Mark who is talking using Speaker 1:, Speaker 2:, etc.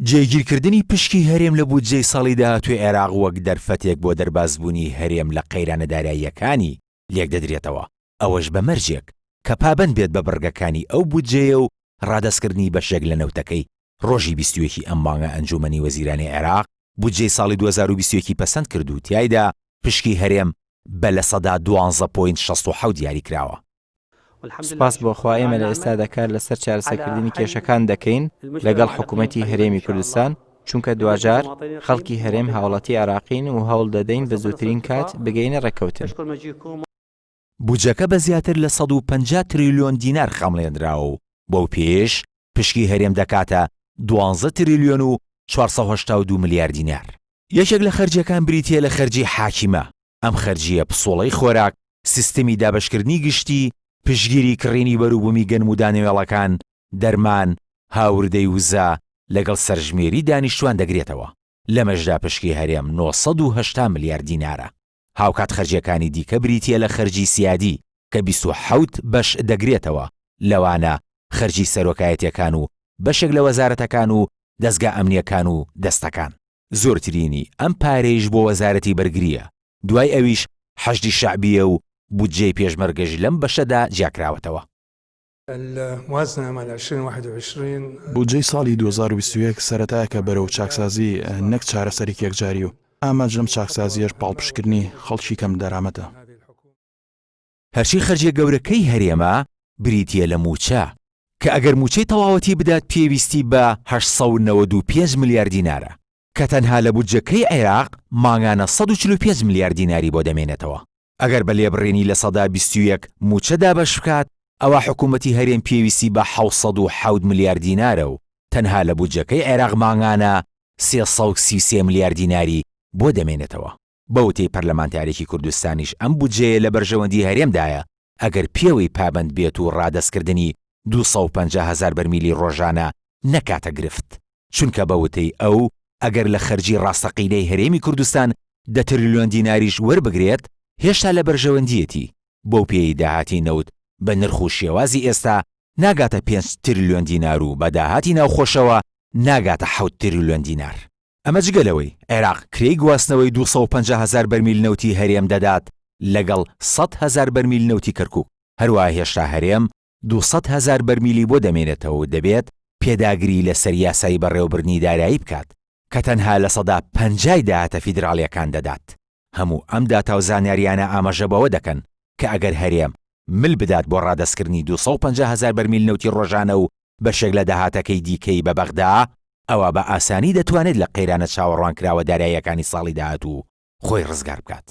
Speaker 1: جێگیرکردنی پشکی هەرێم لە بودجەی ساڵی داهاتووی عێراق وەک دەرفەتێک بۆ دەربازبوونی هەرێم لە قەیرانە داراییەکانی لێکدەدرێتەوە، ئەوەش بە مەرجێک کە پابەند بێت بە بڕگەکانی ئەو بودجەیە و ڕادەستکردنی بەشێک لە نەوتەکەی. ڕۆژی 21 ی ئەم مانگە ئەنجوومەنی وەزیرانی عێراق بودجەی ساڵی 2021 ی پەسەند کرد و تیایدا پشکی هەرێم بە 12 point 67 دیاریکراوە.
Speaker 2: سوپاس بۆ خوا ئێمە لە ئێستادا کار لەسەر چارەسەرکردنی کێشەکان دەکەین لەگەڵ حکوومەتی هەرێمی کوردستان، چونکە دواجار خەڵکی هەرێم هاوڵاتی عێراقین و هەوڵ دەدەین بە زووترین کات بگەینە ڕێککەوتن.
Speaker 1: بودجەکە بە زیاتر لە 150 تریلیۆن دینار خەمڵێنراوە و بەو پێیەش پشکی هەرێم دەکاتە دوانزە تریلیۆن و 482 ملیار دینار. یەکێک لە خەرجییەکان بریتییە لە خەرجی حاکیمە، ئەم خەرجییە پسوڵەی خۆراک، سیستمی دابەشکردنی گشتی، پشتگیری کڕینی بەروبوومی گەنم و دانەوێڵەکان، دەرمان، هاوردەی وزە، لەگەڵ سەرژمێری دانیشتوان دەگرێتەوە. لەمەشدا پشکی هەرێم 980 ملیار دینارە. هاوکات خەرجییەکانی دیکە بریتییە لە خەرجی سیادی کە 27 بەش دەگرێتەوە، لەوانە خەرجی سەرۆکایەتییەکان و بەشێک لە وەزارەتەکان و دەزگا ئەمنییەکان و دەستەکان. زۆرترینی ئەم پارەیش بۆ وەزارەتی بەرگرییە، دوای ئەویش حەشدی شەعبییە و بودجەی پێشمەرگەش لەم بەشەدا جیاکراوەتەوە.
Speaker 3: بودجەی ساڵی 2021 سەرەتایەکە بەرەو چاکسازی نەک چارەسەرێکی یەکجاری و ئامانج لەم چاکسازییەش پاڵپشتکردنی خەڵکی کەمدەرامەتە.
Speaker 1: هەرچی خەرجیە گەورەکەی هەرێمە بریتیە لە مووچە، کە ئەگەر مووچەی تەواوەتی بدات پێویستی بە 895 ملیار دینارە، کە تەنها لە بودجەکەی عێراق مانگانە 145 ملیار دیناری بۆ دەمێنێتەوە. ئەگەر بە لێبڕینی 21% مووچە دابەش بکات، ئەوا حکوومەتی هەرێم پێویستی بە 707 ملیار دینارە و تەنها لە بودجەکەی عێراق مانگانە 333 ملیار دیناری بۆ دەمێنێتەوە. بە وتەی پەرلەمانتارێکی کوردستانیش ئەم بودجەیە لە بەرژەوەندی هەرێمدایە ئەگەر پێوەی پابەند بێت و ڕادەستکردنی 250 هەزار بەرمیلی ڕۆژانە نەکاتە گرفت، چونکە بە وتەی ئەو ئەگەر لە خەرجی ڕاستەقینەی هەرێمی کوردستان دە ترلیۆن دیناریش وەربگرێت هێشتا لە بەرژەوەندییەتی، بەو پێیەی داهاتی نەوت بە نرخ و شێوازی ئێستا ناگاتە پێنج ترلیۆن دینار و بە داهاتی ناوخۆشەوە ناگاتە حەوت ترلیۆن دینار. ئەمە جگە لەوەی عێراق کرێی گواستنەوەی 250 هەزار بەرمیل نەوتی هەرێم دەدات لەگەڵ 100 هەزار بەرمیل نەوتی کەرکوک، هەروەها هێشتا هەرێم 200 هەزار بەرمیلی بۆ دەمێنێتەوە و دەبێت پێداگری لەسەر یاسای بەڕێوەبردنی دارایی بکات کە تەنها 50% ی داهاتە فیدراڵییەکان دەدات. هەموو ئەم داتا و زانیارییانە ئاماژە بەوە دەکەن کە ئەگەر هەرێم مل بدات بۆ ڕادەستکردنی 250 هەزار بەرمیل نەوتی ڕۆژانە و بەشێک لە داهاتەکەی دیکەی بە بەغدا، ئەوا بە ئاسانی دەتوانێت لە قەیرانە چاوەڕوانکراوە داراییەکانی ساڵی داهاتوو خۆی ڕزگار بکات.